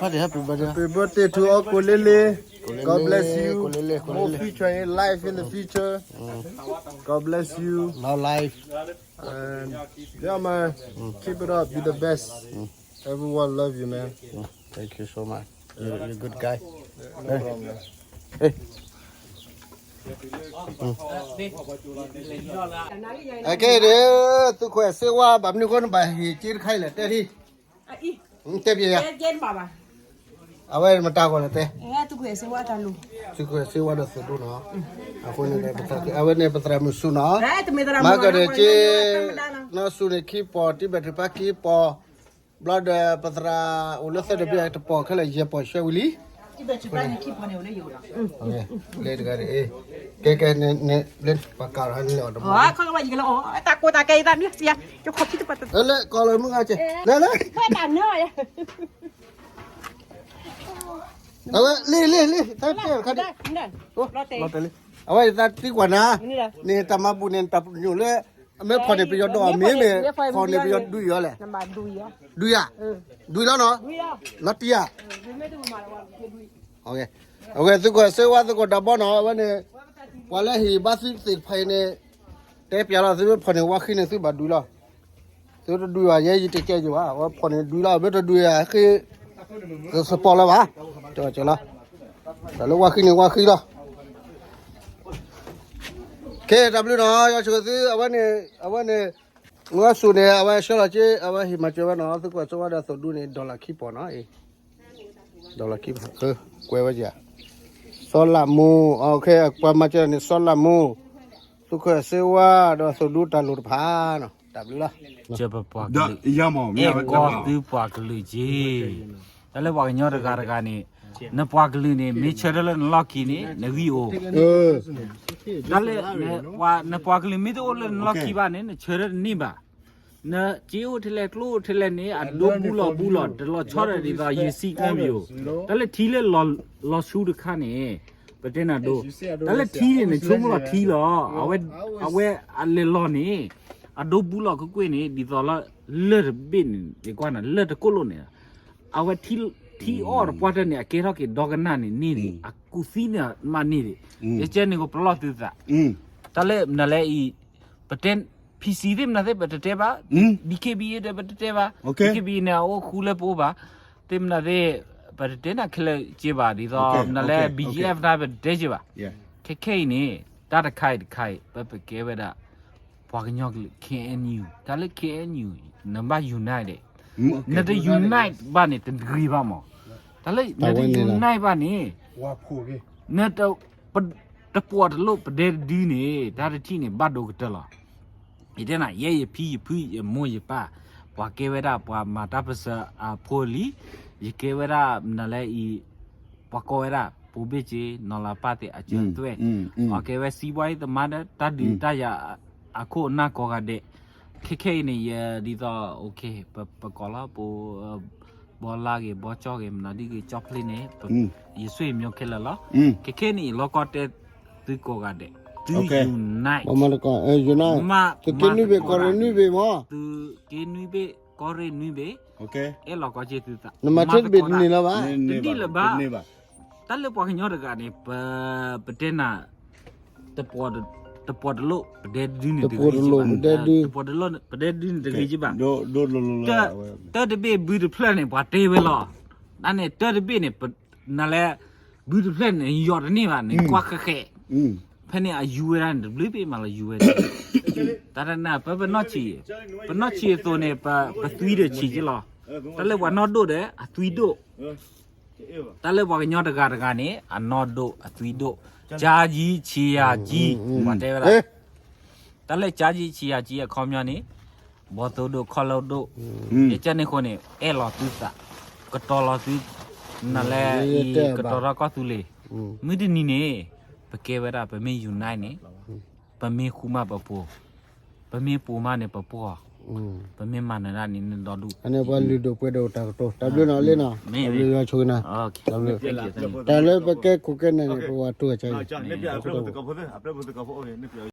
Happy birthday to all Kolele. God bless you. More future in life in the future. God bless you. Long life. And yeah, man, keep it up. Be the best. Everyone love you, man. Thank you so much. You're a good guy. Hey. Okay, သုးခိၣ်စ့ဝါ ဘၣ်မနုၤဃိနဘၣ်ဟ့ၣ်က့တခါအံၤလဲၣ် တဲထံ တဲပယၤ အဝဲမတၤဂီၢ်လဲၣ်တဲ သုးခိၣ်စ့ဝါဒီးသုးဒူနီၤ အဃိန့ၣ် အဝဲန့ၣ်ပသရၣ်မုၣ်ဆူနီၤ မၤကဒီးက့ နီၢ်ဆူန့ၣ်ခံပီၤ တံဘဲၣ်ထုးဖးခံပီၤ ဘျီဒီးပသရၣ်အိၣ်လၢသၢဒၢးဘ့ၣ်တပီၤခဲလၢာ်ယဲၢ်ပီၤဆှဲဝံၤလံ လၢတဂၤန့ၣ် ကဲကဲန့ၣ် ပှၤကးလီၤလဲၤအီၤတဘျီ တၢ်ကိးတၢ်ကဲအံၤတၢ်နွံစံယါ ကခီခံတပှၢ်တ လၢကီၢ်လၢမုၢ်ဂၤကဲ လၢလၢ အဝဲ လံ လံ လံ တၢ်တဲခါဒံး လီၤတဲာ်လံ အဝဲသးသံကွၢ်နၤ န့ၣ်တၢ်မၤဘူၣ်န့ၣ် တၢ်ညိၣ်လၢ အမ့ၢ်ဖီၣ်န့ၣ်ပယီၤဒိၣ်အမ့ၢ်မ့ၢ် ဖီၣ်န့ၣ်ပယီၤဒုးအီၤလဲၣ် ဒုးယၤ ဒုးလီၤနီၤ လီၤတံၢ်ယၤ အဝဲသုးခိၣ်စ့ဝါသုးခိၣ်ဒးဘီနီၤ အဝဲန့ၣ် ပှၤလၢဟ့ၣ်ဘါသုသ့ၣ်တဖၣ်အံၤန့ၣ် တဲပျးလီၤ သုမ့ၢ်ဖီၣ်န့ၣ်ဝါဃံန့ၣ် သုဘၣ်ဒုးလီၤ သုတဒုးဘၣ် ယဲယတကဲယဘၣ် အဝဲဖီၣ်န့ၣ်ဒုးလီၤ မ့ၢ်တဒုးယၤဃ့ သပီၢ်လၢၤဘၣ် ကၠီကၠီလီၤ တၢ်လၢဝါဃံန့ၣ်ဝါဃံလီၤ ကဲ တၢ်ဘျုးနီၤ ယွၤဆိၣ်ဂ့ၤသု အဝဲန့ၣ် အဝဲန့ၣ် မုၢ်အဆူၣ်န့ၣ် အဝဲဆှၢလီၤက့ အဝဲဟ့ၣ်မၤစၢၤဝဲနီၤ သုးခိၣ်စ့ဝါဒီးသုးဒူန့ၣ် dollar ခံပီၤနီၤ dollar ခံပီၤ ကွဲဝဲက့ၤ စီၤလးမူ ပှၤမၤစၢၤန့ၣ် စီၤလးမူ သုးခိၣ်စ့ဝါဒီးသုးဒူတၢ်လိၣ်တဖၣ်နီၤ တၢ်ဘျုးလီၤ ကၢပပှၤကလုာ် အဲၣ်ကီသုပှၤကလုာ်က့ၤ တၢ်လၢပှၤကညီတဂၤတဂၤန့ၣ် နပှၤကလုာ်န့ၣ် မ့ၢ်ဆၢထၢၣ်လၢနလီၢ်ခံန့ၣ် နဂံၢ်အိၣ် တၢ်လၢ နပှၤကလုာ်မ့ၢ်တအိၣ်လၢနလီၢ်ခံဘၣ်န့ၣ် နဆၢထၢၣ်တန့ၢ်ဘၣ် နစ့အိၣ်ထဲလဲၣ် ကျိအိၣ်ထဲလဲၣ်န့ၣ် အဒိဘူလီၤဘူလီၤ တလီၤဆီဒီးဒ်သိးယစံးကၢမံၤအိၣ် တၢ်လၢထံလၢလီၤဆူတခါန့ၣ် ပတဲနၤဒိ တၢ်လၢထံန့ၣ် နဆိကမိၣ်လီၤထံလီၤ အဝဲအလဲၤလီၤန့ၣ် အဒိဘူလီၤကွ့ၢ်ကွ့ၢ်န့ၣ် ဒ်သိးလၢ လၢၢ်တဘ့ၣ်န့ၣ် နကွၢ်နၤ လၢၢ်တကိၣ်လိၣ်န့ၣ် အဝဲ ထံအီၣ်တပှၢ်တၢၢ်န့ၣ် အကဲထီၣ်က့ၤဒီကနၣ်န့ၣ်န့ၢ်ဒံး အကူၣ်သံန့ၣ်မးန့ၢ်ဒံး ယကဲန့ၣ်ကပလီၢ်သုသး တၢ်လၢနလဲၤအံၤ ပတဲ PC သ့ၣ်မနုၤသ့ၣ် ပတတဲဘၣ် DKBA ဒီးပတတဲဘၣ် DKBA န့ၣ် အအိၣ်ဃူလၢပအိၣ်ဘၣ် သ့ၣ်မနုၤသ့ၣ် ပတတဲနၤခဲလၢာ်က့ဘၣ် ဒ်သိးနလဲၤ BGF နၤ ပတတဲက့ဘၣ် ခဲခဲအံၤန့ၣ် တၢ်တခါအံၤတခါအံၤ ပပကဲဝဲဒၣ် ပှၤကညီကလုာ် KNU တၢ်လၢ KNU နဘၣ် unite ဒီး နတ unite ဘၣ်န့ၣ် တဂ့ၤဘၣ်မး တၢ်လၢနတ unite ဘၣ်န့ၣ် နတ တပှီၢ်တလိၣ်ပဒဲတဒုန့ၣ် တၢ်တထံၣ်န့ၣ် ဘၣ်ဒိကတၢၢ်လီၤ ယတဲနၤ ယဲယဖံယဖုယမိၢ်ယပၢ် ပှၤကဲဝဲဒၣ်ပှၤမၤတၢ်ပၢၢ်ဆၢအဖိအလံၤ ယကဲဝဲဒၣ်နၤလၢအံၤ ပှၤကိးဝဲဒၣ် ပိဘ့ၣ်က့ နီၢ်လၤပၢ်သ့ၣ်အစၢၤသွဲၣ် ပှၤကဲဝဲစံးဘှါအံၤသမါဒီး တၢ်ဒုးတၢ်ယၤအခိၣ်အနၢ်ကိးဂၤဒဲး ခဲခဲအံၤန့ၣ် ယဒ်သိး ပကိးလီၤ ပ ဘီလါဂ့ၤ ဘီကၠီဂ့ၤ မနုၤဒ်ဂ့ၤ ကၠီဖျ့န့ၣ် ယဆွေမျိုးခဲလၢာ်လီၤ ခဲခဲန့ၣ် ယလီၢ်ကီၢ်တဲသုကိးဂၤဒဲး သု unite မၤတကီ unite သုးက့နွံဘ့ၣ် ကီၢ်ရ့ၣ်နွံဘ့ၣ်မး သုးက့နွံဘ့ၣ် ကီၢ်ရ့ၣ်နွံဘ့ၣ် အဲၣ်လီၤကီၢ်က့သုသး နမၤထဲတဘ့ၣ်တန့ၢ်လၢၤဘၣ် တန့ၢ်လၢၤဘၣ် တၢ်လၢပှၤကညီတဂၤန့ၣ် ပ ပတဲနၤ တပှီၢ်တလိၣ်ပဒဲတဒုန့ၣ်တဂ့ၤက့ဘၣ် တပှီၢ်တလိၣ်ပဒဲတဒုန့ၣ်တဂ့ၤက့ဘၣ် တၢ်တဘ့ၣ်ဘုတဖျၢၣ်န့ၣ် ပှၤတဲဝဲလီၤ တၢ်န့ၣ်တၢ်တဘ့ၣ်န့ၣ် နလဲၤ ဘုတဖျၢၣ်န့ၣ် ယီၤတန့ၢ်ဘၣ်န့ၣ် ကွၢ်ဃဲးဃဲး ဖဲန့ၣ်အယူဝဲဒၣ်န့ၣ် တဘျုးဘ့ၣ်မးလီၤယူဝဲ တၢ်တနၢ်ပပနီၢ်ဆံး ပနီၢ်ဆံးအသိးန့ၣ် ပသွံဒီးဆံးက့လီၤ တၢ်လၢပှၤနီၢ်ဒိၣ်ဒီး အသွံဒိၣ် တၢ်လၢပှၤကညီတဂၤတဂၤန့ၣ် အနီၢ်ဒိၣ်အသွံဒိၣ် ကၠါကံဆံးယၤကံ ပှၤတဲဝဲဒၣ် တၢ်လၢကၠါကံဆံးယၤကံအခီပညီန့ၣ် ဘီသိဒိၣ်ခီၣ်လိဒိၣ် ယကဲန့ၣ်အဃိန့ၣ် အဲၣ်လီၤသုသး ကတီၤလီၤသု နလဲၤအံၤ ကတီၤထီၣ်ကီၢ်သူလ့ၤ မုၢ်တနံၤန့ၣ် ပကဲဝဲဒၣ် ပမ့ၢ် unite န့ၣ် ပမ့ၢ်ဃူမးပပိာ် ပမ့ၢ်ပိာ်မးန့ၣ် ပပိာ်အီၤ ပမ့ၢ်မၤနၢၤဒၣ်န့ၣ် နဒီဒူၣ် အန့ၣ်ပှၤလုၢ်ဒိၣ်ပှ့ၤဒိၣ်တၢ်ကတိၤ တၢ်ဘျုးနီၤလံနီၤ တၢ်ဘျုးယွၤဆိၣ်ဂ့ၤနၤ တၢ်လၢပကဲခိၣ်ကဲနၢ်န့ၣ် ပဝဲတိၢ်ကဆါအံၤ တၢ်ဘျုး